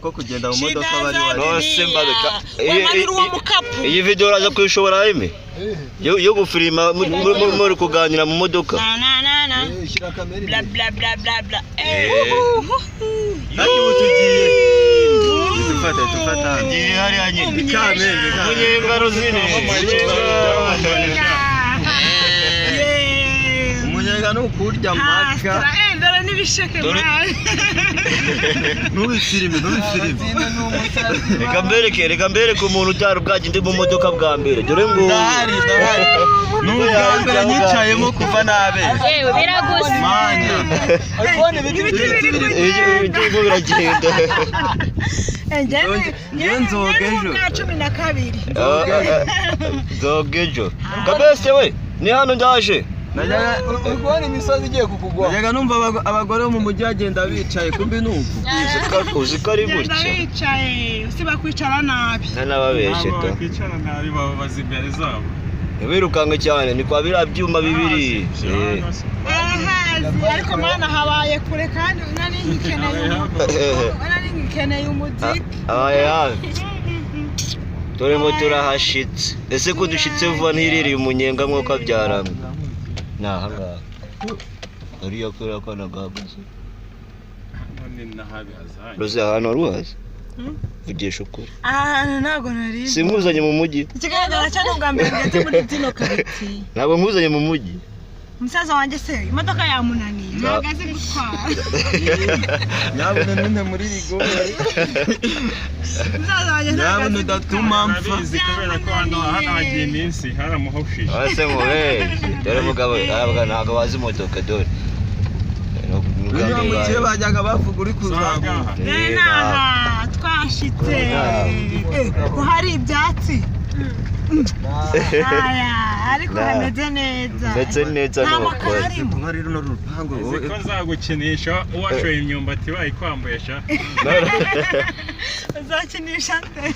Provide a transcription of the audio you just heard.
Ko kugenda mu modoka bari bari. Bose mbabika. Wamanura uwo mukapu. Iyi video uraza kuyishobora ime yo gufilima muri kuganira mu modoka. Na na na na. Shyira kamera Bla imbere. bla bla bla bla. Nanjye ubu tugiye. Dufate, dufate hano. Tugiye hariya nyine. Ikamembe. Umunyenga Rosine. Umunyenga ni ukurya mpaka. Dore n'ibisheke. Dore- Mwana. Ntubifilime, ntubifilime. Reka mbereke umuntu utari bwagende mu modoka bwa mbere. Dore ngo Ndahari, ndahari. Ni ubwa mbere nyicayemo kuva nabe. Yewe biragusa. Mana. Ibiti biri Ibiti birimo biragenda. Njye nzoga ejo. Bwa 12. Nzoga ejo. Kabese we, ni hano ndaje. Uri kubona imisozi igiye kukugwa. Najyaga numva abagore bo mu mujyi bagenda bicaye, kumbi ni uku. Uzi ko ari Genda gutya. wicaye, usiba kwicara nabi. Ntanababeshe Ntabwo to. bakwicara nabi, bababaza imbere zabo. Ntiwirukanke cyane, ni kwa biriya byuma bibiri. Arahazi, ariko mana habaye kure kandi nari ngikeneye umuziki. Abaye hafi. Dore ngo turahashitse. Ese ko dushitse vuba ntiririye umunyenga mwuko abyaramwe? Ni ahangaha. Hariya kuriya kana gahagaze. None nahabi hazanye. Rose, ahantu wari uhazi? Vugisha ukuri. Aha hantu ntabwo nari. Sinkuzanye mu mujyi. Ikigaragara cyo ni ubwa mbere ngeze muri zino karitsiye. Ntabwo nkuzanye mu mujyi. Umusaza wanjye se imodoka yamunaniye, ntabwo azi gutwara. Nyabuna nune muri rigori. Umusaza wanjye ntabwo Nyabuna azi udatuma gutwara. mpfa. Arabizi kubera ko hano hagiye iminsi haramuhushije. Ese mubeshye. Dore mugabo, ntabwo bazi imodoka dore. Uriya mukire bajyaga bavuga uri kuzamuka. Rero aha twashitse. Ko hari ibyatsi. Aya, ariko hameze neza. Ndetse neza. Nta Ni makaro ukuri. arimo. Nka rero runo rupangu Uzi wowe. ko nzagukinisha uwashoye imyumbati bayikwambuye sha. Uzakinisha nde?